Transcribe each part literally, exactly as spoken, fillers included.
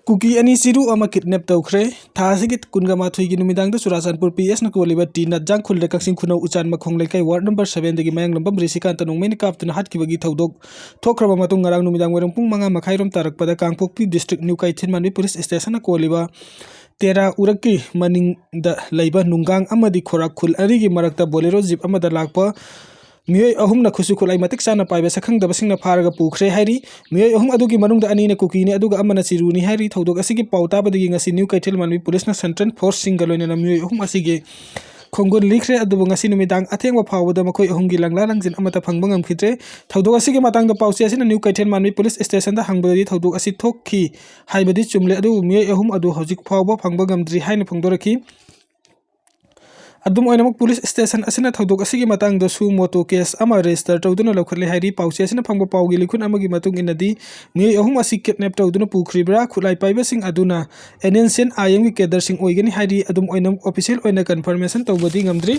ꯀꯨꯀꯤ ꯑꯅꯤ ꯆꯤꯔꯨ ꯑꯃ ꯀꯤꯗꯅꯦꯞ ꯇꯧꯈ꯭ꯔꯦ꯫ ꯊꯥ ꯑꯁꯤꯒꯤ ꯀꯨꯟꯒ ꯃꯥꯊꯣꯏꯒꯤ ꯅꯨꯃꯤꯗꯥꯡꯗ ꯆꯨꯔꯥꯆꯥꯟꯄꯨꯔ ꯄꯤ ꯑꯦꯁꯅ ꯀꯣꯜꯂꯤꯕ ꯇꯤ ꯅꯠꯖꯥꯡ ꯈꯨꯜꯗ ꯀꯛꯆꯤꯡ ꯈꯨꯅꯧ ꯎꯆꯥꯟ ꯃꯈꯣꯡ ꯂꯩꯀꯥꯏ ꯋꯥꯔꯗ ꯅꯝꯕꯔ ꯁꯕꯦꯟꯗꯒꯤ ꯃꯌꯥꯡꯂꯝꯕꯝ ꯔꯤꯁꯤꯀꯥꯟꯇ ꯅꯣꯡꯃꯩꯅ ꯀꯥꯞꯇꯨꯅ ꯍꯥꯠꯈꯤꯕꯒꯤ ꯊꯧꯗꯣꯛ ꯊꯣꯛꯈ꯭ꯔꯕ ꯃꯇꯨꯡ, ꯉꯔꯥꯡ ꯅꯨꯃꯤꯗꯥꯡ ꯋꯥꯏꯔꯝ ꯄꯨꯡ ꯃꯉꯥ ꯃꯈꯥꯏꯔꯣꯝ ꯇꯥꯔꯛꯄꯗ ꯀꯥꯡꯄꯣꯛꯄꯤ ꯗꯤꯁꯇ꯭ꯔꯤꯛ ꯅ꯭ꯌꯨ ꯀꯩꯊꯦꯜ ꯃꯥꯟꯕꯤ ꯄꯨꯂꯤꯁ ꯁ꯭ꯇꯦꯁꯟꯅ ꯀꯣꯜꯂꯤꯕ ꯇꯦꯔꯥ ꯎꯔꯛꯀꯤ ꯃꯅꯤꯡꯗ ꯂꯩꯕ ꯅꯨꯡꯒꯥꯡ ꯑꯃꯗꯤ ꯈꯣꯔꯥꯛ ꯈꯨꯜ ꯑꯅꯤꯒꯤ ꯃꯔꯛꯇ ꯕꯣꯂꯦꯔꯣ ꯖꯤꯞ ꯑꯃꯗ ꯂꯥꯛꯄ ꯃꯤꯑꯣꯏ ꯑꯍꯨꯝꯅ ꯈꯨꯠꯁꯨ ꯈꯨꯠꯂꯥꯏ ꯃꯇꯤꯛ ꯆꯥꯅ ꯄꯥꯏꯕ ꯁꯛꯈꯪꯗꯕꯁꯤꯡꯅ ꯐꯥꯔꯒ ꯄꯨꯈ꯭ꯔꯦ ꯍꯥꯏꯔꯤ꯫ ꯃꯤꯑꯣꯏ ꯑꯍꯨꯝ ꯑꯗꯨꯒꯤ ꯃꯅꯨꯡꯗ ꯑꯅꯤꯅ ꯀꯨꯀꯤꯅꯤ, ꯑꯗꯨꯒ ꯑꯃꯅ ꯆꯤꯔꯨꯅꯤ ꯍꯥꯏꯔꯤ꯫ ꯊꯧꯗꯣꯛ ꯑꯁꯤꯒꯤ ꯄꯥꯎ ꯇꯥꯕꯗꯒꯤ ꯉꯁꯤ ꯅ꯭ꯌꯨ ꯀꯩꯊꯦꯜ ꯃꯥꯟꯕꯤ ꯄꯨꯂꯤꯁꯅ ꯁꯦꯟꯇ꯭ꯔꯦꯜ ꯐꯣꯔꯁꯁꯤꯡꯒ ꯂꯣꯏꯅꯅ ꯃꯤꯑꯣꯏ ꯑꯍꯨꯝ ꯑꯁꯤꯒꯤ ꯈꯣꯡꯒꯨꯜ ꯂꯤꯈ꯭ꯔꯦ, ꯑꯗꯨꯕꯨ ꯉꯁꯤ ꯅꯨꯃꯤꯗꯥꯡ ꯑꯊꯦꯡꯕ ꯐꯥꯎꯕꯗ ꯃꯈꯣꯏ ꯑꯍꯨꯝꯒꯤ ꯂꯪꯂꯥ ꯂꯪꯖꯤꯟ ꯑꯃꯠꯇ ꯐꯪꯕ ꯉꯝꯈꯤꯗ꯭ꯔꯦ꯫ ꯊꯧꯗꯣꯛ ꯑꯁꯤꯒꯤ ꯃꯇꯥꯡꯗ ꯄꯥꯎꯆꯦ ꯑꯁꯤꯅ ꯅ꯭ꯌꯨ ꯀꯩꯊꯦꯜ ꯃꯥꯟꯕꯤ ꯄꯨꯂꯤꯁ ꯁ꯭ꯇꯦꯁꯟꯗ ꯍꯪꯕꯗꯗꯤ ꯊꯧꯗꯣꯛ ꯑꯁꯤ ꯊꯣꯛꯈꯤ ꯍꯥꯏꯕꯗꯤ ꯆꯨꯝꯂꯦ, ꯑꯗꯨꯕꯨ ꯃꯤꯑꯣꯏ ꯑꯍꯨꯝ ꯑꯗꯨ ꯍꯧꯖꯤꯛ ꯐꯥꯎꯕ ꯐꯪꯕ ꯉꯝꯗ꯭ꯔꯤ ꯍꯥꯏꯅ ꯐꯣꯡꯗꯣꯔꯛꯈꯤ꯫ ꯑꯗꯨꯝ ꯑꯣꯏꯅꯃꯛ, ꯄꯨꯂꯤꯁ ꯁ꯭ꯇꯦꯁꯟ ꯑꯁꯤꯅ ꯊꯧꯗꯣꯛ ꯑꯁꯤꯒꯤ ꯃꯇꯥꯡꯗꯁꯨ ꯃꯣꯇꯣ ꯀꯦꯁ ꯑꯃ ꯔꯦꯖꯤꯁꯇꯔ ꯇꯧꯗꯨꯅ ꯂꯧꯈꯠꯂꯦ ꯍꯥꯏꯔꯤ꯫ ꯄꯥꯎꯆꯦ ꯑꯁꯤꯅ ꯐꯪꯕ ꯄꯥꯎꯒꯤ ꯂꯤꯈꯨꯟ ꯑꯃꯒꯤ ꯃꯇꯨꯡ ꯏꯟꯅꯗꯤ, ꯃꯤꯑꯣꯏ ꯑꯍꯨꯝ ꯑꯁꯤ ꯀꯤꯗꯅꯦꯞ ꯇꯧꯗꯨꯅ ꯄꯨꯈ꯭ꯔꯤꯕ꯭ꯔꯥ, ꯈꯨꯠꯂꯥꯏ ꯄꯥꯏꯕꯁꯤꯡ ꯑꯗꯨꯅ ꯑꯦꯟ ꯑꯦꯟ ꯁꯤ ꯑꯦꯟ ꯑꯥꯏ ꯑꯦꯝꯒꯤ ꯀꯦꯗꯔꯁꯤꯡ ꯑꯣꯏꯒꯅꯤ ꯍꯥꯏꯔꯤ꯫ ꯑꯗꯨꯝ ꯑꯣꯏꯅꯃꯛ, ꯑꯣꯐꯤꯁꯤꯌꯦꯜ ꯑꯣꯏꯅ ꯀꯟꯐꯔꯃꯦꯁꯟ ꯇꯧꯕꯗꯤ ꯉꯝꯗ꯭ꯔꯤ꯫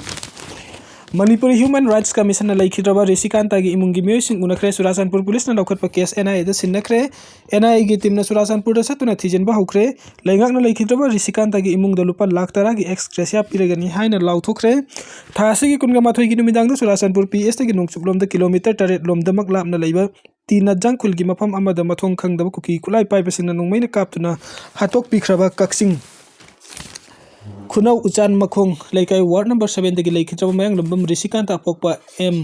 ꯃꯅꯤꯄꯨꯔꯤ ꯍ꯭ꯌꯨꯃꯦꯟ ꯔꯥꯏꯠꯁ ꯀꯃꯤꯁꯟꯅ ꯂꯩꯈꯤꯗ꯭ꯔꯕ ꯔꯤꯁꯤꯀꯥꯟꯇꯒꯤ ꯏꯃꯨꯡꯒꯤ ꯃꯤꯑꯣꯏꯁꯤꯡ ꯎꯅꯈ꯭ꯔꯦ꯫ ꯆꯨꯔꯥꯆꯥꯟꯄꯨꯔ ꯄꯨꯂꯤꯁꯅ ꯂꯧꯈꯠꯄ ꯀꯦꯁ ꯑꯦꯟ ꯑꯥꯏ ꯑꯦꯗ ꯁꯤꯟꯅꯈ꯭ꯔꯦ꯫ ꯑꯦꯟ ꯑꯥꯏ ꯑꯦꯒꯤ ꯇꯤꯝꯅ ꯆꯨꯔꯥꯆꯥꯟꯄꯨꯔꯗ ꯆꯠꯇꯨꯅ ꯊꯤꯖꯤꯟꯕ ꯍꯧꯈ꯭ꯔꯦ꯫ ꯂꯩꯉꯥꯛꯅ ꯂꯩꯈꯤꯗ꯭ꯔꯕ ꯔꯤꯁꯤꯀꯥꯟꯇꯒꯤ ꯏꯃꯨꯡꯗ ꯂꯨꯄꯥ ꯂꯥꯈ ꯇꯔꯥꯒꯤ ꯑꯦꯛꯁ ꯒ꯭ꯔꯦꯁꯤꯌꯥ ꯄꯤꯔꯒꯅꯤ ꯍꯥꯏꯅ ꯂꯥꯎꯊꯣꯛꯈ꯭ꯔꯦ꯫ ꯊꯥ ꯑꯁꯤꯒꯤ ꯀꯨꯟꯒ ꯃꯥꯊꯣꯏꯒꯤ ꯅꯨꯃꯤꯗꯥꯡꯗ ꯆꯨꯔꯥꯆꯥꯟꯄꯨꯔ ꯄꯤ ꯑꯦꯁꯇꯒꯤ ꯅꯣꯡꯆꯨꯞꯂꯣꯝꯗ ꯀꯤꯂꯣꯃꯤꯇꯔ ꯇꯔꯦꯠ ꯂꯣꯝꯗꯃꯛ ꯂꯥꯞꯅ ꯂꯩꯕ ꯇꯤ ꯅꯠꯖꯥꯡ ꯈꯨꯜꯒꯤ ꯃꯐꯝ ꯑꯃꯗ ꯃꯊꯣꯡ ꯈꯪꯗꯕ ꯀꯨꯀꯤ ꯈꯨꯠꯂꯥꯏ ꯄꯥꯏꯕꯁꯤꯡꯅ ꯅꯣꯡꯃꯩꯅ ꯀꯥꯞꯇꯨꯅ ꯍꯥꯠꯇꯣꯛꯄꯤꯈ꯭ꯔꯕ ꯀꯛꯆꯤꯡ ꯈꯨꯅꯧ ꯎꯆꯥꯟ ꯃꯈꯣꯡ ꯂꯩꯀꯥꯏ ꯋꯥꯔꯗ ꯅꯝꯕꯔ ꯁꯕꯦꯟꯗꯒꯤ ꯂꯩꯈꯤꯗ꯭ꯔꯕ ꯃꯌꯥꯡꯂꯝꯕꯝ ꯔꯤꯁꯤꯀꯥꯟꯇ ꯑꯄꯣꯛꯄ ꯑꯦꯝ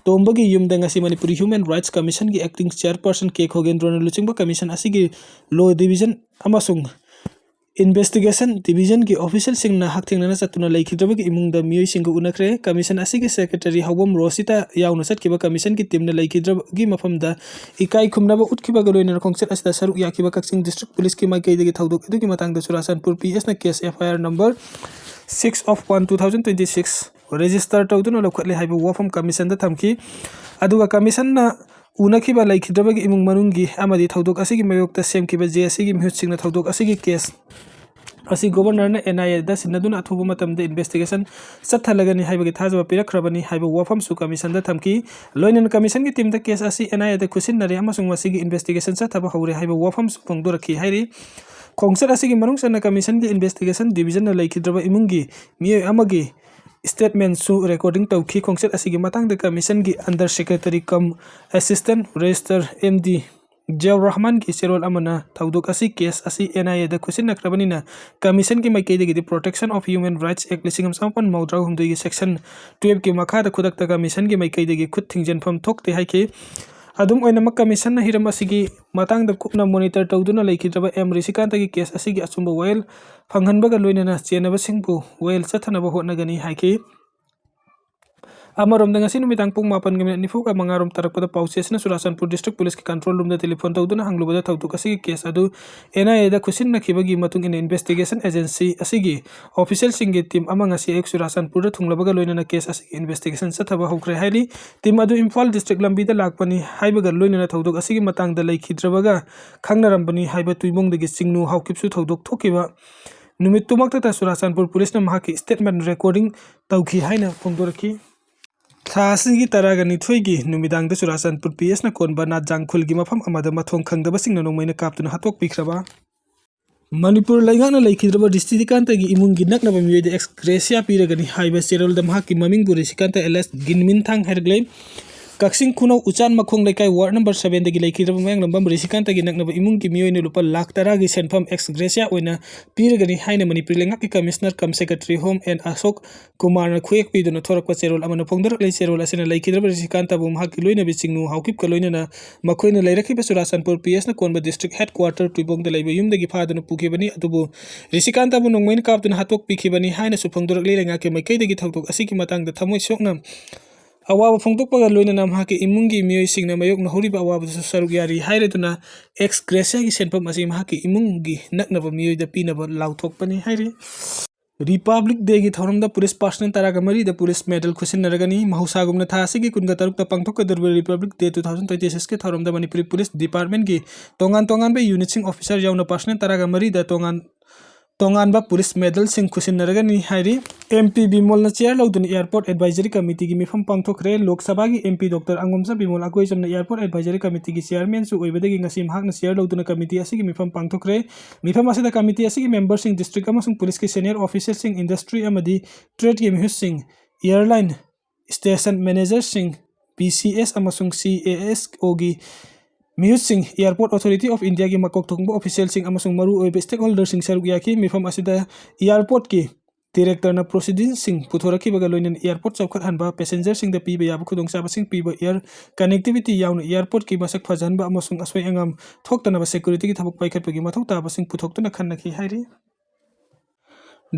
ꯇꯣꯝꯕꯒꯤ ꯌꯨꯝꯗ ꯉꯁꯤ ꯃꯅꯤꯄꯨꯔꯤ ꯍ꯭ꯌꯨꯃꯦꯟ ꯔꯥꯏꯠꯁ ꯀꯃꯤꯁꯟꯒꯤ ꯑꯦꯛꯇꯤꯡ ꯆꯤꯌꯔꯄꯔꯁꯟ ꯀꯦ ꯈꯣꯒꯦꯟꯗ꯭ꯔꯣꯅ ꯂꯨꯆꯤꯡꯕ ꯀꯃꯤꯁꯟ ꯑꯁꯤꯒꯤ ꯂꯣ ꯗꯤꯕꯤꯖꯟ ꯑꯃꯁꯨꯡ ꯏꯟꯚꯦꯁꯇꯤꯒꯦꯁꯟ ꯗꯤꯕꯤꯖꯟꯒꯤ ꯑꯣꯐꯤꯁꯤꯌꯦꯜꯁꯤꯡꯅ ꯍꯛꯊꯦꯡꯅꯅ ꯆꯠꯇꯨꯅ ꯂꯩꯈꯤꯗ꯭ꯔꯕꯒꯤ ꯏꯃꯨꯡꯗ ꯃꯤꯑꯣꯏꯁꯤꯡꯒ ꯎꯅꯈ꯭ꯔꯦ꯫ ꯀꯃꯤꯁꯟ ꯑꯁꯤꯒꯤ ꯁꯦꯀ꯭ꯔꯦꯇꯔꯤ ꯍꯧꯕꯝ ꯔꯣꯁꯤꯇꯥ ꯌꯥꯎꯅ ꯆꯠꯈꯤꯕ ꯀꯃꯤꯁꯟꯒꯤ ꯇꯤꯝꯅ ꯂꯩꯈꯤꯗ꯭ꯔꯕꯒꯤ ꯃꯐꯝꯗ ꯏꯀꯥꯏ ꯈꯨꯝꯅꯕ ꯎꯠꯈꯤꯕꯒ ꯂꯣꯏꯅꯅ ꯈꯣꯡꯆꯠ ꯑꯁꯤꯗ ꯁꯔꯨꯛ ꯌꯥꯈꯤꯕ ꯀꯛꯆꯤꯡ ꯗꯤꯁꯇ꯭ꯔꯤꯛ ꯄꯨꯂꯤꯁꯀꯤ ꯃꯥꯏꯀꯩꯗꯒꯤ ꯊꯧꯗꯣꯛ ꯑꯗꯨꯒꯤ ꯃꯇꯥꯡꯗ ꯆꯨꯔꯥꯆꯥꯟꯄꯨꯔ ꯄꯤ ꯑꯦꯁꯅ case F I R number six of one two thousand twenty six register ꯇꯧꯗꯨꯅ ꯂꯧꯈꯠꯂꯦ ꯍꯥꯏꯕ ꯋꯥꯐꯝ ꯀꯃꯤꯁꯟꯗ ꯊꯝꯈꯤ꯫ ꯑꯗꯨꯒ ꯀꯃꯤꯁꯟꯅ ꯎꯅꯈꯤꯕ ꯂꯩꯈꯤꯗ꯭ꯔꯕꯒꯤ ꯏꯃꯨꯡ ꯃꯅꯨꯡꯒꯤ ꯑꯃꯗꯤ ꯊꯧꯗꯣꯛ ꯑꯁꯤꯒꯤ ꯃꯥꯌꯣꯛꯇ ꯁꯦꯝꯈꯤꯕ ꯖꯦ ꯑꯦꯁ ꯁꯤꯒꯤ ꯃꯤꯍꯨꯠꯁꯤꯡꯅ ꯊꯧꯗꯣꯛ ꯑꯁꯤꯒꯤ ꯀꯦꯁ ꯑꯁꯤ ꯒꯣꯕꯔꯅꯔꯅ N I Aꯗ ꯁꯤꯟꯅꯗꯨꯅ ꯑꯊꯨꯕ ꯃꯇꯝꯗ investigation ꯆꯠꯊꯍꯜꯂꯒꯅꯤ ꯍꯥꯏꯕꯒꯤ ꯊꯥꯖꯕ ꯄꯤꯔꯛꯈ꯭ꯔꯕꯅꯤ ꯍꯥꯏꯕ ꯋꯥꯐꯝꯁꯨ commissionꯗ ꯊꯝꯈꯤ꯫ ꯂꯣꯏꯅꯅ commissionꯒꯤ teamꯗ case ꯑꯁꯤ N I Aꯗ ꯈꯨꯠꯁꯤꯟꯅꯔꯦ ꯑꯃꯁꯨꯡ ꯃꯁꯤꯒꯤ investigation ꯆꯠꯊꯕ ꯍꯧꯔꯦ ꯍꯥꯏꯕ ꯋꯥꯐꯝꯁꯨ ꯐꯣꯡꯗꯣꯔꯛꯈꯤ ꯍꯥꯏꯔꯤ꯫ ꯈꯣꯡꯆꯠ ꯑꯁꯤꯒꯤ ꯃꯅꯨꯡ ꯆꯟꯅ commissionꯒꯤ investigationꯗ ꯂꯩꯈꯤꯗ꯭ꯔꯕ ꯏꯃꯨꯡꯒꯤ ꯃꯤꯑꯣꯏ ꯑꯃꯒꯤ statementꯁꯨ recording ꯇꯧꯈꯤ꯫ ꯈꯣꯡꯆꯠ ꯑꯁꯤꯒꯤ ꯃꯇꯥꯡꯗ commissionꯒꯤ under secretary cum assistant registrar M D ꯖꯤꯌꯥꯎꯔ ꯔꯍꯃꯥꯟꯒꯤ ꯆꯦꯔꯣꯜ ꯑꯃꯅ ꯊꯧꯗꯣꯛ ꯑꯁꯤ, case ꯑꯁꯤ N I Aꯗ ꯈꯨꯠꯁꯤꯟꯅꯈ꯭ꯔꯕꯅꯤꯅ commissionꯒꯤ ꯃꯥꯏꯀꯩꯗꯒꯤꯗꯤ Protection of Human Rights Act ꯂꯤꯁꯤꯡ ꯑꯃ ꯆꯃꯥꯄꯟ ꯃꯧꯗ꯭ꯔꯥ ꯍꯨꯝꯗꯣꯏꯒꯤ section twelveꯀꯤ ꯃꯈꯥꯗ ꯈꯨꯗꯛꯇ commissionꯒꯤ ꯃꯥꯏꯀꯩꯗꯒꯤ ꯈꯨꯠ ꯊꯤꯡꯖꯤꯟꯐꯝ ꯊꯣꯛꯇꯦ ꯍꯥꯏꯈꯤ꯫ ꯑꯗꯨꯝ ꯑꯣꯏꯅꯃꯛ, commissionꯅ ꯍꯤꯔꯝ ꯑꯁꯤꯒꯤ ꯃꯇꯥꯡꯗ ꯀꯨꯞꯅ monitor ꯇꯧꯗꯨꯅ ꯂꯩꯈꯤꯗ꯭ꯔꯕ M ꯔꯤꯁꯤꯀꯥꯟꯇꯒꯤ case ꯑꯁꯤꯒꯤ ꯑꯆꯨꯝꯕ ꯋꯥꯌꯦꯜ ꯐꯪꯍꯟꯕꯒ ꯂꯣꯏꯅꯅ ꯆꯦꯟꯅꯕꯁꯤꯡꯕꯨ ꯋꯥꯌꯦꯜ ꯆꯠꯊꯅꯕ ꯍꯣꯠꯅꯒꯅꯤ ꯍꯥꯏꯈꯤ꯫ ꯑꯃꯔꯣꯝꯗ, ꯉꯁꯤ ꯅꯨꯃꯤꯗꯥꯡ ꯄꯨꯡ ꯃꯥꯄꯟꯒ minute ꯅꯤꯐꯨꯒ ꯃꯉꯥꯔꯣꯝ ꯇꯥꯔꯛꯄꯗ ꯄꯥꯎꯆꯦꯁꯤꯅ ꯆꯨꯔꯥꯆꯥꯟꯄꯨꯔ district policeꯀꯤ control roomꯗ telephone ꯇꯧꯗꯨꯅ ꯍꯪꯂꯨꯕꯗ, ꯊꯧꯗꯣꯛ ꯑꯁꯤꯒꯤ case ꯑꯗꯨ N I Aꯗ ꯈꯨꯠꯁꯤꯟꯅꯈꯤꯕꯒꯤ ꯃꯇꯨꯡ ꯏꯟꯅ investigation agency ꯑꯁꯤꯒꯤ officialꯁꯤꯡꯒꯤ team ꯑꯃ ꯉꯁꯤ ꯑꯌꯨꯛ ꯆꯨꯔꯥꯆꯥꯟꯄꯨꯔꯗ ꯊꯨꯡꯂꯕꯒ ꯂꯣꯏꯅꯅ case ꯑꯁꯤꯒꯤ investigation ꯆꯠꯊꯕ ꯍꯧꯈ꯭ꯔꯦ ꯍꯥꯏꯔꯤ꯫ Team ꯑꯗꯨ ꯏꯝꯐꯥꯜ district ꯂꯝꯕꯤꯗ ꯂꯥꯛꯄꯅꯤ ꯍꯥꯏꯕꯒ ꯂꯣꯏꯅꯅ ꯊꯧꯗꯣꯛ ꯑꯁꯤꯒꯤ ꯃꯇꯥꯡꯗ ꯂꯩꯈꯤꯗ꯭ꯔꯕꯒ ꯈꯪꯅꯔꯝꯕꯅꯤ ꯍꯥꯏꯕ ꯇꯨꯏꯕꯣꯡꯗꯒꯤ ꯆꯤꯡꯅꯨ ꯍꯥꯎꯈꯤꯕꯁꯨ ꯊꯧꯗꯣꯛ ꯊꯣꯛꯈꯤꯕ ꯅꯨꯃꯤꯠꯇꯨꯃꯛꯇꯗ ꯆꯨꯔꯥꯆꯥꯟꯄꯨꯔ policeꯅ ꯃꯍꯥꯛꯀꯤ statement recording ꯇꯧꯈꯤ ꯍꯥꯏꯅ ꯐꯣꯡꯗꯣꯔꯛꯈꯤ꯫ ꯊꯥ ꯑꯁꯤꯒꯤ ꯇꯔꯥꯒ ꯅꯤꯊꯣꯏꯒꯤ ꯅꯨꯃꯤꯗꯥꯡꯗ ꯆꯨꯔꯥꯆꯥꯟꯄꯨꯔ P Sꯅ ꯀꯣꯟꯕ ꯅꯥꯠ ꯖꯥꯡꯈꯨꯜꯒꯤ ꯃꯐꯝ ꯑꯃꯗ ꯃꯊꯣꯡ ꯈꯪꯗꯕꯁꯤꯡꯅ ꯅꯣꯡꯃꯩꯅ ꯀꯥꯞꯇꯨꯅ ꯍꯥꯠꯇꯣꯛꯄꯤꯈ꯭ꯔꯕ꯫ ꯃꯅꯤꯄꯨꯔ ꯂꯩꯉꯥꯛꯅ ꯂꯩꯈꯤꯗ꯭ꯔꯕ ꯔꯤꯁꯤꯀꯥꯟꯇꯒꯤ ꯏꯃꯨꯡꯒꯤ ꯅꯛꯅꯕ ꯃꯤꯑꯣꯏꯗ ex gratia ꯄꯤꯔꯒꯅꯤ ꯍꯥꯏꯕ ꯆꯦꯔꯣꯜꯗ ꯃꯍꯥꯛꯀꯤ ꯃꯃꯤꯡꯕꯨ ꯔꯤꯁꯤꯀꯥꯟꯇ alias ꯒꯤꯟꯃꯤꯟꯊꯥꯡ ꯍꯥꯏꯔꯛꯂꯦ꯫ ꯀꯛꯆꯤꯡ ꯈꯨꯅꯧ ꯎꯆꯥꯟ ꯃꯈꯣꯡ ꯂꯩꯀꯥꯏ ward number sevenꯗꯒꯤ ꯂꯩꯈꯤꯗ꯭ꯔꯕ ꯃꯌꯥꯡꯂꯝꯕꯝ ꯔꯤꯁꯤꯀꯥꯟꯇꯒꯤ ꯅꯛꯅꯕ ꯏꯃꯨꯡꯒꯤ ꯃꯤꯑꯣꯏꯅ ꯂꯨꯄꯥ ꯂꯥꯈ ꯇꯔꯥꯒꯤ ꯁꯦꯟꯐꯝ ex gratia ꯑꯣꯏꯅ ꯄꯤꯔꯒꯅꯤ ꯍꯥꯏꯅ ꯃꯅꯤꯄꯨꯔ ꯂꯩꯉꯥꯛꯀꯤ commissioner cum secretary home N Ashok ꯀꯨꯃꯥꯔꯅ ꯈꯨꯌꯦꯛ ꯄꯤꯗꯨꯅ ꯊꯣꯔꯛꯄ ꯆꯦꯔꯣꯜ ꯑꯃꯅ ꯐꯣꯡꯗꯣꯔꯛꯂꯤ꯫ ꯆꯦꯔꯣꯜ ꯑꯁꯤꯅ ꯂꯩꯈꯤꯗ꯭ꯔꯕ ꯔꯤꯁꯤꯀꯥꯟꯇꯕꯨ ꯃꯍꯥꯛꯀꯤ ꯂꯣꯏꯅꯕꯤ ꯆꯤꯡꯅꯨ ꯍꯥꯎꯀꯤꯞꯀ ꯂꯣꯏꯅꯅ ꯃꯈꯣꯏꯅ ꯂꯩꯔꯛꯈꯤꯕ ꯆꯨꯔꯥꯆꯥꯟꯄꯨꯔ P Sꯅ ꯀꯣꯟꯕ district headquarter ꯇꯨꯏꯕꯣꯡꯗ ꯂꯩꯕ ꯌꯨꯝꯗꯒꯤ ꯐꯥꯗꯨꯅ ꯄꯨꯈꯤꯕꯅꯤ꯫ ꯑꯗꯨꯕꯨ ꯔꯤꯁꯤꯀꯥꯟꯇꯕꯨ ꯅꯣꯡꯃꯩꯅ ꯀꯥꯞꯇꯨꯅ ꯍꯥꯠꯇꯣꯛꯄꯤꯈꯤꯕꯅꯤ ꯍꯥꯏꯅꯁꯨ ꯐꯣꯡꯗꯣꯔꯛꯂꯤ꯫ ꯂꯩꯉꯥꯛꯀꯤ ꯃꯥꯏꯀꯩꯗꯒꯤ ꯊꯧꯗꯣꯛ ꯑꯁꯤꯒꯤ ꯃꯇꯥꯡꯗ ꯊꯃꯣꯏ ꯁꯣꯛꯅ ꯑꯋꯥꯕ ꯐꯣꯡꯗꯣꯛꯄꯒ ꯂꯣꯏꯅꯅ ꯃꯍꯥꯛꯀꯤ ꯏꯃꯨꯡꯒꯤ ꯃꯤꯑꯣꯏꯁꯤꯡꯅ ꯃꯥꯌꯣꯛꯅꯍꯧꯔꯤꯕ ꯑꯋꯥꯕꯗꯁꯨ ꯁꯔꯨꯛ ꯌꯥꯔꯤ ꯍꯥꯏꯔꯗꯨꯅ ex gratiaꯒꯤ ꯁꯦꯟꯐꯝ ꯑꯁꯤ ꯃꯍꯥꯛꯀꯤ ꯏꯃꯨꯡꯒꯤ ꯅꯛꯅꯕ ꯃꯤꯑꯣꯏꯗ ꯄꯤꯅꯕ ꯂꯥꯎꯊꯣꯛꯄꯅꯤ ꯍꯥꯏꯔꯤ꯫ Republic Dayꯒꯤ ꯊꯧꯔꯝꯗ police personnel ꯇꯔꯥꯒ ꯃꯔꯤꯗ police medal ꯈꯨꯠꯁꯤꯟꯅꯔꯒꯅꯤ꯫ ꯃꯍꯧꯁꯥꯒꯨꯝꯅ ꯊꯥ ꯑꯁꯤꯒꯤ ꯀꯨꯟꯒ ꯇꯔꯨꯛꯇ ꯄꯥꯡꯊꯣꯛꯀꯗꯧꯔꯤꯕ Republic Day two thousand twenty sixꯀꯤ ꯊꯧꯔꯝꯗ ꯃꯅꯤꯄꯨꯔꯤ police departmentꯀꯤ ꯇꯣꯉꯥꯟ ꯇꯣꯉꯥꯟꯕ unitꯁꯤꯡ officer ꯌꯥꯎꯅ personnel ꯇꯔꯥꯒ ꯃꯔꯤꯗ ꯇꯣꯉꯥꯟ ꯇꯣꯉꯥꯟꯕ ꯄꯨꯂꯤꯁ ꯃꯦꯗꯜꯁꯤꯡ ꯈꯨꯠꯁꯤꯟꯅꯔꯒꯅꯤ ꯍꯥꯏꯔꯤ꯫ ꯑꯦꯝ ꯄꯤ ꯕꯤꯃꯣꯜꯅ ꯆꯤꯌꯔ ꯂꯧꯗꯨꯅ ꯑꯦꯌꯥꯔꯄꯣꯔꯠ ꯑꯦꯗꯚꯥꯏꯖꯔꯤ ꯀꯃꯤꯇꯤꯒꯤ ꯃꯤꯐꯝ ꯄꯥꯡꯊꯣꯛꯈ꯭ꯔꯦ꯫ ꯂꯣꯛ ꯁꯚꯥꯒꯤ M P doctor Angomcha Bimol ꯑꯀꯣꯏꯖꯝꯅ ꯑꯦꯌꯥꯔꯄꯣꯔꯠ ꯑꯦꯗꯚꯥꯏꯖꯔꯤ ꯀꯃꯤꯇꯤꯒꯤ ꯆꯤꯌꯔꯃꯦꯟꯁꯨ ꯑꯣꯏꯕꯗꯒꯤ ꯉꯁꯤ ꯃꯍꯥꯛꯅ ꯆꯤꯌꯔ ꯂꯧꯗꯨꯅ ꯀꯃꯤꯇꯤ ꯑꯁꯤꯒꯤ ꯃꯤꯐꯝ ꯄꯥꯡꯊꯣꯛꯈ꯭ꯔꯦ꯫ ꯃꯤꯐꯝ ꯑꯁꯤꯗ ꯀꯃꯤꯇꯤ ꯑꯁꯤꯒꯤ ꯃꯦꯝꯕꯔꯁꯤꯡ, ꯗꯤꯁꯇ꯭ꯔꯤꯛ ꯑꯃꯁꯨꯡ ꯄꯨꯂꯤꯁꯀꯤ ꯁꯦꯅꯤꯌꯔ ꯑꯣꯐꯤꯁꯤꯌꯦꯜꯁꯤꯡ, ꯏꯟꯗꯁꯇ꯭ꯔꯤ ꯑꯃꯗꯤ ꯇ꯭ꯔꯦꯗꯀꯤ ꯃꯤꯍꯨꯠꯁꯤꯡ, ꯑꯦꯌꯥꯔꯂꯥꯏꯟ ꯁ꯭ꯇꯦꯁꯟ ꯃꯦꯅꯦꯖꯔꯁꯤꯡ, ꯄꯤ ꯁꯤ ꯑꯦꯁ ꯑꯃꯁꯨꯡ ꯁꯤ ꯑꯦ ꯑꯦꯁ ꯑꯣꯒꯤ ꯃꯤꯍꯨꯠꯁꯤꯡ, ꯑꯦꯌꯥꯔꯄꯣꯔꯠ ꯑꯣꯊꯣꯔꯤꯇꯤ ꯑꯣꯐ ꯏꯟꯗꯤꯌꯥꯒꯤ ꯃꯀꯣꯛ ꯊꯣꯡꯕ ꯑꯣꯐꯤꯁꯤꯌꯦꯜꯁꯤꯡ ꯑꯃꯁꯨꯡ ꯃꯔꯨꯑꯣꯏꯕ ꯁ꯭ꯇꯦꯛꯍꯣꯜꯗꯔꯁꯤꯡ ꯁꯔꯨꯛ ꯌꯥꯈꯤ꯫ ꯃꯤꯐꯝ ꯑꯁꯤꯗ ꯑꯦꯌꯥꯔꯄꯣꯔꯠꯀꯤ ꯗꯤꯔꯦꯛꯇꯔꯅ ꯄ꯭ꯔꯣꯁꯤꯗꯤꯡꯁꯤꯡ ꯄꯨꯊꯣꯔꯛꯈꯤꯕꯒ ꯂꯣꯏꯅꯅ ꯑꯦꯌꯥꯔꯄꯣꯔꯠ ꯆꯥꯎꯈꯠꯍꯟꯕ, ꯄꯦꯁꯦꯟꯖꯔꯁꯤꯡꯗ ꯄꯤꯕ ꯌꯥꯕ ꯈꯨꯗꯣꯡꯆꯥꯕꯁꯤꯡ ꯄꯤꯕ, ꯑꯦꯌꯔ ꯀꯅꯦꯛꯇꯤꯚꯤꯇꯤ ꯌꯥꯎꯅ ꯑꯦꯌꯥꯔꯄꯣꯔꯠꯀꯤ ꯃꯁꯛ ꯐꯖꯍꯟꯕ ꯑꯃꯁꯨꯡ ꯑꯁꯣꯏ ꯑꯉꯥꯝ ꯊꯣꯛꯇꯅꯕ ꯁꯦꯀ꯭ꯌꯨꯔꯤꯇꯤꯒꯤ ꯊꯕꯛ ꯄꯥꯏꯈꯠꯄꯒꯤ ꯃꯊꯧ ꯇꯥꯕꯁꯤꯡ ꯄꯨꯊꯣꯛꯇꯨꯅ ꯈꯟꯅꯈꯤ ꯍꯥꯏꯔꯤ꯫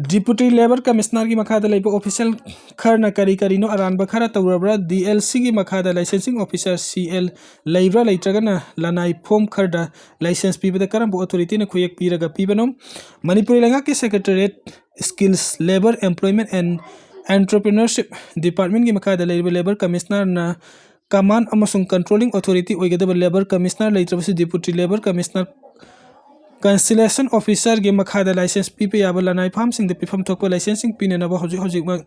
ꯗꯤꯄꯨꯇꯤ ꯂꯦꯕꯔ ꯀꯃꯤꯁꯅꯔꯒꯤ ꯃꯈꯥꯗ ꯂꯩꯕ ꯑꯣꯐꯤꯁꯤꯌꯦꯜ ꯈꯔꯅ ꯀꯔꯤ ꯀꯔꯤꯅꯣ ꯑꯔꯥꯟꯕ ꯈꯔ ꯇꯧꯔꯕ꯭ꯔꯥ? ꯗꯤ ꯑꯦꯜ ꯁꯤꯒꯤ ꯃꯈꯥꯗ ꯂꯥꯏꯁꯦꯟꯁꯤꯡ ꯑꯣꯐꯤꯁꯥꯔ, ꯁꯤ ꯑꯦꯜ, ꯂꯩꯕ꯭ꯔꯥ? ꯂꯩꯇ꯭ꯔꯒꯅ ꯂꯅꯥꯏ ꯐꯣꯝ ꯈꯔꯗ ꯂꯥꯏꯁꯦꯟꯁ ꯄꯤꯕꯗ ꯀꯔꯝꯕ ꯑꯣꯊꯣꯔꯤꯇꯤꯅ ꯈꯨꯌꯦꯛ ꯄꯤꯔꯒ ꯄꯤꯕꯅꯣ? ꯃꯅꯤꯄꯨꯔꯤ ꯂꯩꯉꯥꯛꯀꯤ secretariat, skills, labour, employment and entrepreneurship ꯗꯤꯄꯥꯔꯠꯃꯦꯟꯒꯤ ꯃꯈꯥꯗ ꯂꯩꯔꯤꯕ ꯂꯦꯕꯔ ꯀꯃꯤꯁꯅꯔꯅ ꯀꯃꯥꯟ ꯑꯃꯁꯨꯡ ꯀꯟꯇ꯭ꯔꯣꯂꯤꯡ ꯑꯣꯊꯣꯔꯤꯇꯤ ꯑꯣꯏꯒꯗꯕ ꯂꯦꯕꯔ ꯀꯃꯤꯁꯅꯔ, ꯂꯩꯇ꯭ꯔꯕꯁꯨ ꯗꯤꯄꯨꯇꯤ ꯂꯦꯕꯔ ꯀꯃꯤꯁꯅꯔ, ꯀꯟꯁꯤꯂꯦꯁꯟ ꯑꯣꯐꯤꯁꯥꯔꯒꯤ ꯃꯈꯥꯗ ꯂꯥꯏꯁꯦꯟꯁ ꯄꯤꯕ ꯌꯥꯕ ꯂꯅꯥꯏ ꯐꯥꯝꯁꯤꯡꯗ ꯄꯤꯐꯝ ꯊꯣꯛꯄ ꯂꯥꯏꯁꯦꯟꯁꯁꯤꯡ ꯄꯤꯅꯅꯕ ꯍꯧꯖꯤꯛ ꯍꯧꯖꯤꯛꯃꯛ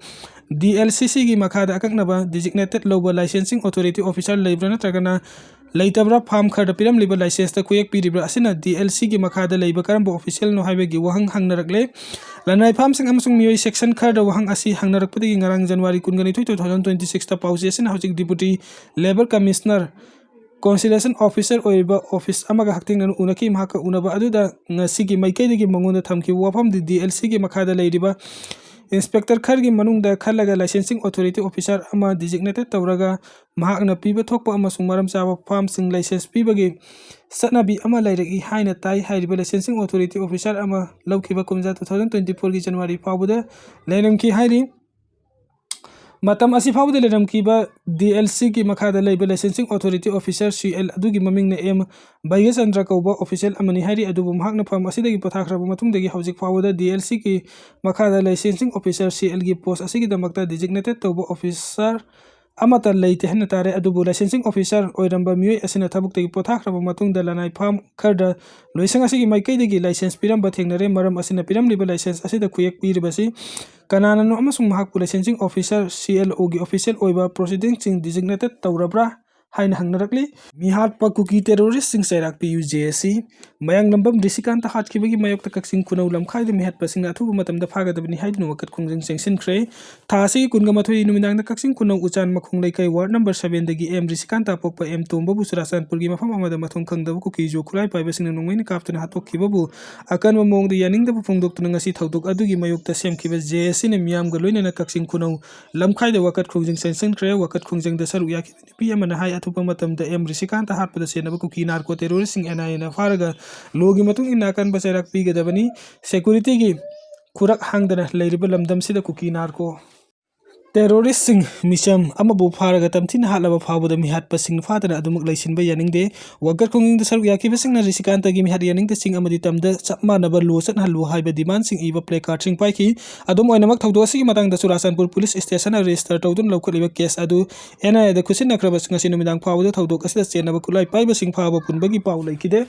ꯗꯤ ꯑꯦꯜ ꯁꯤ ꯁꯤꯒꯤ ꯃꯈꯥꯗ ꯑꯀꯛꯅꯕ ꯗꯤꯖꯤꯒꯅꯦꯇꯦꯠ ꯂꯧꯕ ꯂꯥꯏꯁꯦꯟꯁꯤꯡ ꯑꯣꯊꯣꯔꯤꯇꯤ ꯑꯣꯐꯤꯁꯥꯔ ꯂꯩꯕ꯭ꯔꯥ ꯅꯠꯇ꯭ꯔꯒꯅ ꯂꯩꯇꯕ꯭ꯔꯥ? ꯐꯥꯝ ꯈꯔꯗ ꯄꯤꯔꯝꯂꯤꯕ ꯂꯥꯏꯁꯦꯟꯁꯇ ꯈꯨꯌꯦꯛ ꯄꯤꯔꯤꯕ꯭ꯔꯥ ꯑꯁꯤꯅ ꯗꯤ ꯑꯦꯜ ꯁꯤꯒꯤ ꯃꯈꯥꯗ ꯂꯩꯕ ꯀꯔꯝꯕ ꯑꯣꯐꯤꯁꯤꯌꯦꯜꯅꯣ ꯍꯥꯏꯕꯒꯤ ꯋꯥꯍꯪ ꯍꯪꯅꯔꯛꯂꯦ꯫ ꯂꯅꯥꯏ ꯐꯥꯝꯁꯤꯡ ꯑꯃꯁꯨꯡ ꯃꯤꯑꯣꯏ ꯁꯦꯛꯁꯟ ꯈꯔꯗ ꯋꯥꯍꯪ ꯑꯁꯤ ꯍꯪꯅꯔꯛꯄꯗꯒꯤ ꯉꯔꯥꯡ ꯖꯅꯋꯥꯔꯤ ꯀꯨꯟꯒꯅꯤꯊꯣꯏ, two thousand twenty sixꯇ ꯄꯥꯎꯆꯦ ꯑꯁꯤꯅ ꯍꯧꯖꯤꯛ ꯗꯤꯄꯨꯇꯤ ꯂꯦꯕꯔ ꯀꯃꯤꯁꯅꯔ, ꯀꯣꯟꯁꯤꯂꯦꯁꯟ ꯑꯣꯐꯤꯁꯥꯔ ꯑꯣꯏꯔꯤꯕ ꯑꯣꯐꯤꯁ ꯑꯃꯒ ꯍꯛꯊꯦꯡꯅꯅ ꯎꯅꯈꯤ꯫ ꯃꯍꯥꯛꯀ ꯎꯅꯕ ꯑꯗꯨꯗ ꯉꯁꯤꯒꯤ ꯃꯥꯏꯀꯩꯗꯒꯤ ꯃꯉꯣꯟꯗ ꯊꯝꯈꯤꯕ ꯋꯥꯐꯝꯗꯤ ꯗꯤ ꯑꯦꯜ ꯁꯤꯒꯤ ꯃꯈꯥꯗ ꯂꯩꯔꯤꯕ ꯏꯟꯁꯄꯦꯛꯇꯔ ꯈꯔꯒꯤ ꯃꯅꯨꯡꯗ ꯈꯜꯂꯒ ꯂꯥꯏꯁꯦꯟꯁꯤꯡ ꯑꯣꯊꯣꯔꯤꯇꯤ ꯑꯣꯐꯤꯁꯥꯔ ꯑꯃ ꯗꯤꯖꯤꯒꯅꯦꯇꯦꯠ ꯇꯧꯔꯒ ꯃꯍꯥꯛꯅ ꯄꯤꯕ ꯊꯣꯛꯄ ꯑꯃꯁꯨꯡ ꯃꯔꯝ ꯆꯥꯕ ꯐꯥꯝꯁꯤꯡ ꯂꯥꯏꯁꯦꯟꯁ ꯄꯤꯕꯒꯤ ꯆꯠꯅꯕꯤ ꯑꯃ ꯂꯩꯔꯛꯏ ꯍꯥꯏꯅ ꯇꯥꯏ꯫ ꯍꯥꯏꯔꯤꯕ ꯂꯥꯏꯁꯦꯟꯁꯤꯡ ꯑꯣꯊꯣꯔꯤꯇꯤ ꯑꯣꯐꯤꯁꯥꯔ ꯑꯃ ꯂꯧꯈꯤꯕ ꯀꯨꯝꯖꯥ two thousand twenty fourꯒꯤ ꯖꯅꯋꯥꯔꯤ ꯐꯥꯎꯕꯗ ꯂꯩꯔꯝꯈꯤ ꯍꯥꯏꯔꯤ꯫ ꯃꯇꯝ ꯑꯁꯤ ꯐꯥꯎꯕꯗ ꯂꯩꯔꯝꯈꯤꯕ ꯗꯤ ꯑꯦꯜ ꯁꯤꯒꯤ ꯃꯈꯥꯗ ꯂꯩꯕ ꯂꯥꯏꯁꯦꯟꯁꯤꯡ ꯑꯣꯊꯣꯔꯤꯇꯤ ꯑꯣꯐꯤꯁꯥꯔ, ꯁꯤ ꯑꯦꯜ, ꯑꯗꯨꯒꯤ ꯃꯃꯤꯡꯅ ꯑꯦꯝ ꯚꯩꯒꯆꯟꯗ꯭ꯔ ꯀꯧꯕ ꯑꯣꯐꯤꯁꯤꯌꯦꯜ ꯑꯃꯅꯤ ꯍꯥꯏꯔꯤ꯫ ꯑꯗꯨꯕꯨ ꯃꯍꯥꯛꯅ ꯐꯝ ꯑꯁꯤꯗꯒꯤ ꯄꯣꯊꯥꯈ꯭ꯔꯕ ꯃꯇꯨꯡꯗꯒꯤ ꯍꯧꯖꯤꯛ ꯐꯥꯎꯕꯗ ꯗꯤ ꯑꯦꯜ ꯁꯤꯒꯤ ꯃꯈꯥꯗ ꯂꯥꯏꯁꯦꯟꯁꯤꯡ ꯑꯣꯐꯤꯁꯥꯔ, ꯁꯤ ꯑꯦꯜꯒꯤ ꯄꯣꯁ ꯑꯁꯤꯒꯤꯗꯃꯛꯇ ꯗꯤꯖꯤꯒꯅꯦꯇꯦꯠ ꯇꯧꯕ ꯑꯣꯐꯤꯁꯥꯔ ꯑꯃꯠꯇ ꯂꯩꯇꯦ ꯍꯥꯏꯅ ꯇꯥꯔꯦ꯫ ꯑꯗꯨꯕꯨ licensing officer ꯑꯣꯏꯔꯝꯕ ꯃꯤꯑꯣꯏ ꯑꯁꯤꯅ ꯊꯕꯛꯇꯒꯤ ꯄꯣꯊꯥꯈ꯭ꯔꯕ ꯃꯇꯨꯡꯗ ꯂꯅꯥꯏ ꯐꯥꯝ ꯈꯔꯗ ꯂꯣꯏꯁꯪ ꯑꯁꯤꯒꯤ ꯃꯥꯏꯀꯩꯗꯒꯤ license ꯄꯤꯔꯝꯕ ꯊꯦꯡꯅꯔꯦ꯫ ꯃꯔꯝ ꯑꯁꯤꯅ ꯄꯤꯔꯝꯂꯤꯕ license ꯑꯁꯤꯗ ꯈꯨꯌꯦꯛ ꯄꯤꯔꯤꯕꯁꯤ ꯀꯅꯥꯅꯅꯣ ꯑꯃꯁꯨꯡ ꯃꯍꯥꯛꯄꯨ licensing officer, C L O ꯒꯤ official ꯑꯣꯏꯕ proceedingꯁꯤꯡ designated ꯇꯧꯔꯕ꯭ꯔꯥ ꯍꯥꯏꯅ ꯍꯪꯅꯔꯛꯂꯤ꯫ ꯃꯤꯍꯥꯠꯄ ꯀꯨꯀꯤ terroristꯁꯤꯡ ꯆꯩꯔꯥꯛ ꯄꯤꯌꯨ, J A C꯫ ꯃꯌꯥꯡꯂꯝꯕꯝ ꯔꯤꯁꯤꯀꯥꯟꯇ ꯍꯥꯠꯈꯤꯕꯒꯤ ꯃꯥꯌꯣꯛꯇ ꯀꯛꯆꯤꯡ ꯈꯨꯅꯧ ꯂꯝꯈꯥꯏꯗ ꯃꯤꯍꯥꯠꯄꯁꯤꯡꯅ ꯑꯊꯨꯕ ꯃꯇꯝꯗ ꯐꯥꯒꯗꯕꯅꯤ ꯍꯥꯏꯗꯨꯅ ꯋꯥꯀꯠ ꯈꯣꯡꯖꯪ ꯆꯪꯁꯤꯟꯈ꯭ꯔꯦ꯫ ꯊꯥ ꯑꯁꯤꯒꯤ ꯀꯨꯟꯒ ꯃꯥꯊꯣꯏ ꯅꯨꯃꯤꯗꯥꯡꯗ ꯀꯛꯆꯤꯡ ꯈꯨꯅꯧ ꯎꯆꯥꯟ ꯃꯈꯣꯡ ꯂꯩꯀꯥꯏ ward number sevenꯗꯒꯤ M ꯔꯤꯁꯤꯀꯥꯟꯇ ꯄꯣꯛꯄ M ꯇꯣꯝꯕꯕꯨ ꯆꯨꯔꯥꯆꯥꯟꯄꯨꯔꯒꯤ ꯃꯐꯝ ꯑꯃꯗ ꯃꯊꯣꯡ ꯈꯪꯗꯕ ꯀꯨꯀꯤꯖꯨ ꯈꯨꯠꯂꯥꯏ ꯄꯥꯏꯕꯁꯤꯡꯅ ꯅꯣꯡꯃꯩꯅ ꯀꯥꯞꯇꯨꯅ ꯍꯥꯠꯇꯣꯛꯈꯤꯕꯕꯨ ꯑꯀꯟꯕ ꯃꯑꯣꯡꯗ ꯌꯥꯅꯤꯡꯗꯕ ꯐꯣꯡꯗꯣꯛꯇꯨꯅ ꯉꯁꯤ ꯊꯧꯗꯣꯛ ꯑꯗꯨꯒꯤ ꯃꯥꯌꯣꯛꯇ ꯁꯦꯝꯈꯤꯕ J A Cꯅ ꯃꯤꯌꯥꯝꯒ ꯂꯣꯏꯅꯅ ꯀꯛꯆꯤꯡ ꯈꯨꯅꯧ ꯂꯝꯈꯥꯏꯗ ꯋꯥꯀꯠ ꯈꯣꯡꯖꯪ ꯆꯪꯁꯤꯟꯈ꯭ꯔꯦ꯫ ꯋꯥꯀꯠ ꯈꯣꯡꯖꯪꯗ ꯁꯔꯨꯛ ꯌꯥꯈꯤꯕ ꯅꯨꯄꯤ ꯑꯃꯅ ꯍꯥꯏ, ꯑꯊꯨꯕ ꯃꯇꯝꯗ M ꯔꯤꯁꯤꯀꯥꯟꯇ ꯍꯥꯠꯄꯗ ꯆꯦꯟꯅꯕ Kuki narco terroristꯁꯤꯡ N I Aꯅ ꯐꯥꯔꯒ lawꯒꯤ ꯃꯇꯨꯡ ꯏꯟꯅ ꯑꯀꯟꯕ ꯆꯩꯔꯥꯛ ꯄꯤꯒꯗꯕꯅꯤ꯫ Securityꯒꯤ ꯈꯨꯔꯛ ꯍꯥꯡꯗꯅ ꯂꯩꯔꯤꯕ ꯂꯝꯗꯝꯁꯤꯗ ꯀꯨꯀꯤ narco terroristꯁꯤꯡ ꯃꯤꯆꯝ ꯑꯃꯕꯨ ꯐꯥꯔꯒ ꯇꯝꯊꯤꯅ ꯍꯥꯠꯂꯕ ꯐꯥꯎꯕꯗ ꯃꯤꯍꯥꯠꯄꯁꯤꯡ ꯐꯥꯗꯅ ꯑꯗꯨꯃꯛ ꯂꯩꯁꯤꯟꯕ ꯌꯥꯅꯤꯡꯗꯦ꯫ ꯋꯥꯀꯠ ꯈꯣꯡꯖꯪꯗ ꯁꯔꯨꯛ ꯌꯥꯈꯤꯕꯁꯤꯡꯅ ꯔꯤꯁꯤꯀꯥꯟꯇꯒꯤ ꯃꯤꯍꯥꯠ ꯌꯥꯅꯤꯡꯗꯦꯁꯤꯡ ꯑꯃꯗꯤ ꯇꯝꯗ ꯆꯞ ꯃꯥꯟꯅꯕ law ꯆꯠꯅꯍꯜꯂꯨ ꯍꯥꯏꯕ demandꯁꯤꯡ ꯏꯕ placardꯁꯤꯡ ꯄꯥꯏꯈꯤ꯫ ꯑꯗꯨꯝ ꯑꯣꯏꯅꯃꯛ, ꯊꯧꯗꯣꯛ ꯑꯁꯤꯒꯤ ꯃꯇꯥꯡꯗ ꯆꯨꯔꯥꯆꯥꯟꯄꯨꯔ police stationꯅ register ꯇꯧꯗꯨꯅ ꯂꯧꯈꯠꯂꯤꯕ case ꯑꯗꯨ N I Aꯗ ꯈꯨꯠꯁꯤꯟꯅꯈ꯭ꯔꯕꯁꯨ ꯉꯁꯤ ꯅꯨꯃꯤꯗꯥꯡ ꯐꯥꯎꯕꯗ ꯊꯧꯗꯣꯛ ꯑꯁꯤꯗ ꯆꯦꯟꯅꯕ ꯈꯨꯠꯂꯥꯏ ꯄꯥꯏꯕꯁꯤꯡ ꯐꯥꯕ ꯄꯨꯟꯕꯒꯤ ꯄꯥꯎ ꯂꯩꯈꯤꯗꯦ꯫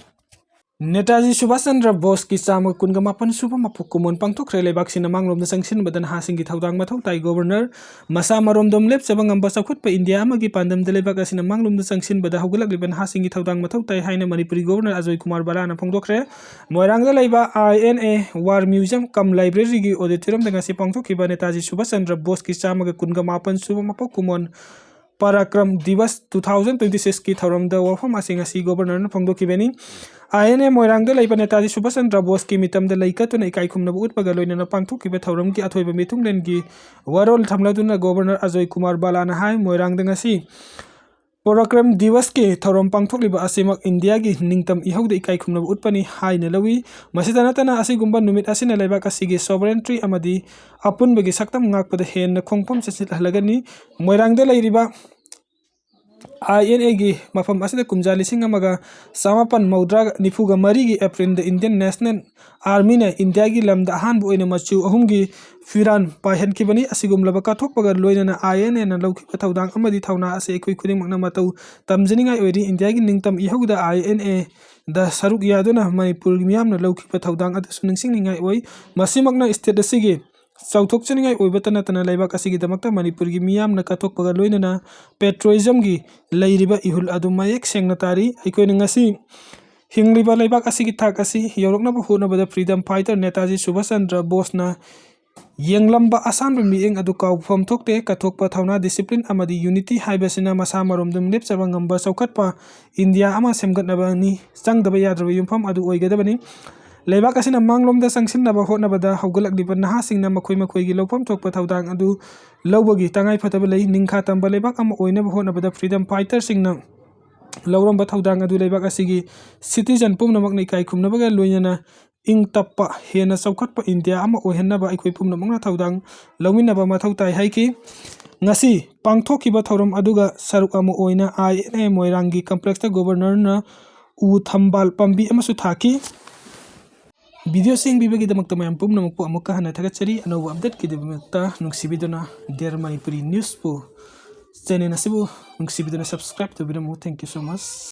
ꯅꯦꯇꯥꯖꯤ ꯁꯨꯚꯥꯁ ꯆꯟꯗ꯭ꯔ ꯕꯣꯁꯀꯤ ꯆꯥꯝꯃ ꯀꯨꯟꯒ ꯃꯥꯄꯟ ꯁꯨꯕ ꯃꯄꯣꯛ ꯀꯨꯝꯑꯣꯟ ꯄꯥꯡꯊꯣꯛꯈ꯭ꯔꯦ꯫ ꯂꯩꯕꯥꯛꯁꯤꯅ ꯃꯥꯡꯂꯣꯝꯗ ꯆꯪꯁꯤꯟꯕꯗ ꯅꯍꯥꯁꯤꯡꯒꯤ ꯊꯧꯗꯥꯡ ꯃꯊꯧ ꯇꯥꯏ꯫ Governor ꯃꯁꯥ ꯃꯔꯣꯝꯗꯣꯝ ꯂꯦꯞꯆꯕ ꯉꯝꯕ ꯆꯥꯎꯈꯠꯄ ꯏꯟꯗꯤꯌꯥ ꯑꯃꯒꯤ ꯄꯥꯟꯗꯝꯗ ꯂꯩꯕꯥꯛ ꯑꯁꯤꯅ ꯃꯥꯡꯂꯣꯝꯗ ꯆꯪꯁꯤꯟꯕꯗ ꯍꯧꯒꯠꯂꯛꯂꯤꯕ ꯅꯍꯥꯁꯤꯡꯒꯤ ꯊꯧꯗꯥꯡ ꯃꯊꯧ ꯇꯥꯏ ꯍꯥꯏꯅ ꯃꯅꯤꯄꯨꯔꯤ Governor ꯑꯖꯣꯏ ꯀꯨꯃꯥꯔ ꯕꯂꯥꯅ ꯐꯣꯡꯗꯣꯛꯈ꯭ꯔꯦ꯫ ꯃꯣꯏꯔꯥꯡꯗ ꯂꯩꯕ I N A War Museum cum Libraryꯒꯤ auditoriumꯗ ꯉꯁꯤ ꯄꯥꯡꯊꯣꯛꯈꯤꯕ ꯅꯦꯇꯥꯖꯤ ꯁꯨꯚꯥꯁ ꯆꯟꯗ꯭ꯔ ꯕꯣꯁꯀꯤ ꯆꯥꯝꯃꯒ ꯀꯨꯟꯒ ꯃꯥꯄꯟ ꯁꯨꯕ ꯃꯄꯣꯛ ꯀꯨꯝꯑꯣꯟ ꯄꯔꯥꯀ꯭ꯔꯝ ꯗꯤꯋꯁ two thousand twenty sixꯀꯤ ꯊꯧꯔꯝꯗ ꯋꯥꯐꯝ ꯑꯁꯤ ꯉꯁꯤ Governorꯅ ꯐꯣꯡꯗꯣꯛꯈꯤꯕꯅꯤ꯫ I N A ꯃꯣꯏꯔꯥꯡꯗ ꯂꯩꯕ ꯅꯦꯇꯥꯖꯤ ꯁꯨꯚꯥꯁ ꯆꯟꯗ꯭ꯔ ꯕꯣꯁꯀꯤ ꯃꯤꯇꯝꯗ ꯂꯩ ꯀꯠꯇꯨꯅ ꯏꯀꯥꯏ ꯈꯨꯝꯅꯕ ꯎꯠꯄꯒ ꯂꯣꯏꯅꯅ ꯄꯥꯡꯊꯣꯛꯈꯤꯕ ꯊꯧꯔꯝꯒꯤ ꯑꯊꯣꯏꯕ ꯃꯤꯊꯨꯡꯂꯦꯟꯒꯤ ꯋꯥꯔꯣꯜ ꯊꯝꯂꯗꯨꯅ Governor ꯑꯖꯣꯏ ꯀꯨꯃꯥꯔ ꯕꯂꯥꯅ ꯍꯥꯏ, ꯃꯣꯏꯔꯥꯡꯗ ꯉꯁꯤ ꯄꯔꯥꯀ꯭ꯔꯝ ꯗꯤꯋꯁꯀꯤ ꯊꯧꯔꯝ ꯄꯥꯡꯊꯣꯛꯂꯤꯕ ꯑꯁꯤꯃꯛ ꯏꯟꯗꯤꯌꯥꯒꯤ ꯅꯤꯡꯇꯝ ꯏꯍꯧꯗ ꯏꯀꯥꯏ ꯈꯨꯝꯅꯕ ꯎꯠꯄꯅꯤ ꯍꯥꯏꯅ ꯂꯧꯏ꯫ ꯃꯁꯤꯗ ꯅꯠꯇꯅ ꯑꯁꯤꯒꯨꯝꯕ ꯅꯨꯃꯤꯠ ꯑꯁꯤꯅ ꯂꯩꯕꯥꯛ ꯑꯁꯤꯒꯤ sovereignty ꯑꯃꯗꯤ ꯑꯄꯨꯟꯕꯒꯤ ꯁꯛꯇꯝ ꯉꯥꯛꯄꯗ ꯍꯦꯟꯅ ꯈꯣꯡꯐꯝ ꯆꯦꯠꯁꯤꯜꯍꯜꯂꯒꯅꯤ꯫ ꯃꯣꯏꯔꯥꯡꯗ ꯂꯩꯔꯤꯕ ꯑꯥꯏ ꯑꯦꯟ ꯑꯦꯒꯤ ꯃꯐꯝ ꯑꯁꯤꯗ ꯀꯨꯝꯖꯥ ꯂꯤꯁꯤꯡ ꯑꯃꯒ ꯆꯃꯥꯄꯟ ꯃꯧꯗ꯭ꯔꯥ ꯅꯤꯐꯨꯒ ꯃꯔꯤꯒꯤ ꯑꯦꯄ꯭ꯔꯤꯜꯗ Indian National Armyꯅ ꯏꯟꯗꯤꯌꯥꯒꯤ ꯂꯝꯗ ꯑꯍꯥꯟꯕ ꯑꯣꯏꯅ ꯃꯆꯨ ꯑꯍꯨꯝꯒꯤ ꯐꯤꯔꯥꯟ ꯄꯥꯏꯍꯟꯈꯤꯕꯅꯤ꯫ ꯑꯁꯤꯒꯨꯝꯂꯕ ꯀꯠꯊꯣꯛꯄꯒ ꯂꯣꯏꯅꯅ ꯑꯥꯏ ꯑꯦꯟ ꯑꯦꯅ ꯂꯧꯈꯤꯕ ꯊꯧꯗꯥꯡ ꯑꯃꯗꯤ ꯊꯧꯅꯥ ꯑꯁꯤ ꯑꯩꯈꯣꯏ ꯈꯨꯗꯤꯡꯃꯛꯅ ꯃꯇꯧ ꯇꯝꯖꯅꯤꯡꯉꯥꯏ ꯑꯣꯏꯔꯤ꯫ ꯏꯟꯗꯤꯌꯥꯒꯤ ꯅꯤꯡꯇꯝ ꯏꯍꯧꯗ ꯑꯥꯏ ꯑꯦꯟ ꯑꯦꯗ ꯁꯔꯨꯛ ꯌꯥꯗꯨꯅ ꯃꯅꯤꯄꯨꯔꯒꯤ ꯃꯤꯌꯥꯝꯅ ꯂꯧꯈꯤꯕ ꯊꯧꯗꯥꯡ ꯑꯗꯨꯁꯨ ꯅꯤꯡꯁꯤꯡꯅꯤꯡꯉꯥꯏ ꯑꯣꯏ꯫ ꯃꯁꯤꯃꯛꯅ state ꯑꯁꯤꯒꯤ ꯆꯥꯎꯊꯣꯛꯆꯅꯤꯡꯉꯥꯏ ꯑꯣꯏꯕꯇ ꯅꯠꯇꯅ ꯂꯩꯕꯥꯛ ꯑꯁꯤꯒꯤꯗꯃꯛꯇ ꯃꯅꯤꯄꯨꯔꯒꯤ ꯃꯤꯌꯥꯝꯅ ꯀꯠꯊꯣꯛꯄꯒ ꯂꯣꯏꯅꯅ patriotismꯒꯤ ꯂꯩꯔꯤꯕ ꯏꯍꯨꯜ ꯑꯗꯨ ꯃꯌꯦꯛ ꯁꯦꯡꯅ ꯇꯥꯔꯤ꯫ ꯑꯩꯈꯣꯏꯅ ꯉꯁꯤ ꯍꯤꯡꯂꯤꯕ ꯂꯩꯕꯥꯛ ꯑꯁꯤꯒꯤ ꯊꯥꯛ ꯑꯁꯤ ꯌꯧꯔꯛꯅꯕ ꯍꯣꯠꯅꯕꯗ freedom fighter ꯅꯦꯇꯥꯖꯤ ꯁꯨꯚꯥꯁ ꯆꯟꯗ꯭ꯔ ꯕꯣꯁꯅ ꯌꯦꯡꯂꯝꯕ ꯑꯁꯥꯟꯕ ꯃꯤꯠꯌꯦꯡ ꯑꯗꯨ ꯀꯥꯎꯐꯝ ꯊꯣꯛꯇꯦ꯫ ꯀꯠꯊꯣꯛꯄ ꯊꯧꯅꯥ, discipline ꯑꯃꯗꯤ unity ꯍꯥꯏꯕꯁꯤꯅ ꯃꯁꯥ ꯃꯔꯣꯝꯗꯣꯝ ꯂꯦꯞꯆꯕ ꯉꯝꯕ ꯆꯥꯎꯈꯠꯄ ꯏꯟꯗꯤꯌꯥ ꯑꯃ ꯁꯦꯝꯒꯠꯅꯕꯅꯤ꯫ ꯆꯪꯗꯕ ꯌꯥꯗ꯭ꯔꯕ ꯌꯨꯝꯐꯝ ꯑꯗꯨ ꯑꯣꯏꯒꯗꯕꯅꯤ꯫ ꯂꯩꯕꯥꯛ ꯑꯁꯤꯅ ꯃꯥꯡꯂꯣꯝꯗ ꯆꯪꯁꯤꯟꯅꯕ ꯍꯣꯠꯅꯕꯗ ꯍꯧꯒꯠꯂꯛꯂꯤꯕ ꯅꯍꯥꯁꯤꯡꯅ ꯃꯈꯣꯏ ꯃꯈꯣꯏꯒꯤ ꯂꯧꯐꯝ ꯊꯣꯛꯄ ꯊꯧꯗꯥꯡ ꯑꯗꯨ ꯂꯧꯕꯒꯤ ꯇꯉꯥꯏꯐꯗꯕ ꯂꯩ꯫ ꯅꯤꯡꯈꯥ ꯇꯝꯕ ꯂꯩꯕꯥꯛ ꯑꯃ ꯑꯣꯏꯅꯕ ꯍꯣꯠꯅꯕꯗ freedom fighterꯁꯤꯡꯅ ꯂꯧꯔꯝꯕ ꯊꯧꯗꯥꯡ ꯑꯗꯨ ꯂꯩꯕꯥꯛ ꯑꯁꯤꯒꯤ citizen ꯄꯨꯝꯅꯃꯛꯅ ꯏꯀꯥꯏ ꯈꯨꯝꯅꯕꯒ ꯂꯣꯏꯅꯅ ꯏꯪ ꯇꯞꯄ, ꯍꯦꯟꯅ ꯆꯥꯎꯈꯠꯄ ꯏꯟꯗꯤꯌꯥ ꯑꯃ ꯑꯣꯏꯍꯟꯅꯕ ꯑꯩꯈꯣꯏ ꯄꯨꯝꯅꯃꯛꯅ ꯊꯧꯗꯥꯡ ꯂꯧꯃꯤꯟꯅꯕ ꯃꯊꯧ ꯇꯥꯏ ꯍꯥꯏꯈꯤ꯫ ꯉꯁꯤ ꯄꯥꯡꯊꯣꯛꯈꯤꯕ ꯊꯧꯔꯝ ꯑꯗꯨꯒ ꯁꯔꯨꯛ ꯑꯃ ꯑꯣꯏꯅ ꯑꯥꯏ ꯑꯦꯟ ꯑꯦ ꯃꯣꯏꯔꯥꯡꯒꯤ complexꯇ governorꯅ ꯎ ꯊꯝꯕꯥꯜ ꯄꯥꯝꯕꯤ ꯑꯃꯁꯨ ꯊꯥꯈꯤ꯫ Videoꯁꯤ ꯌꯦꯡꯕꯤꯕꯒꯤꯗꯃꯛꯇ ꯃꯌꯥꯝ ꯄꯨꯝꯅꯃꯛꯄꯨ ꯑꯃꯨꯛꯀ ꯍꯟꯅ ꯊꯥꯒꯠꯆꯔꯤ꯫ ꯑꯅꯧꯕ updateꯀꯤꯗꯃꯛꯇ ꯅꯨꯡꯁꯤꯕꯤꯗꯨꯅ Dare Manipuri Newsꯄꯨ channel ꯑꯁꯤꯕꯨ ꯅꯨꯡꯁꯤꯕꯤꯗꯨꯅ subscribe ꯇꯧꯕꯤꯔꯝꯃꯨ꯫ Thank you so much꯫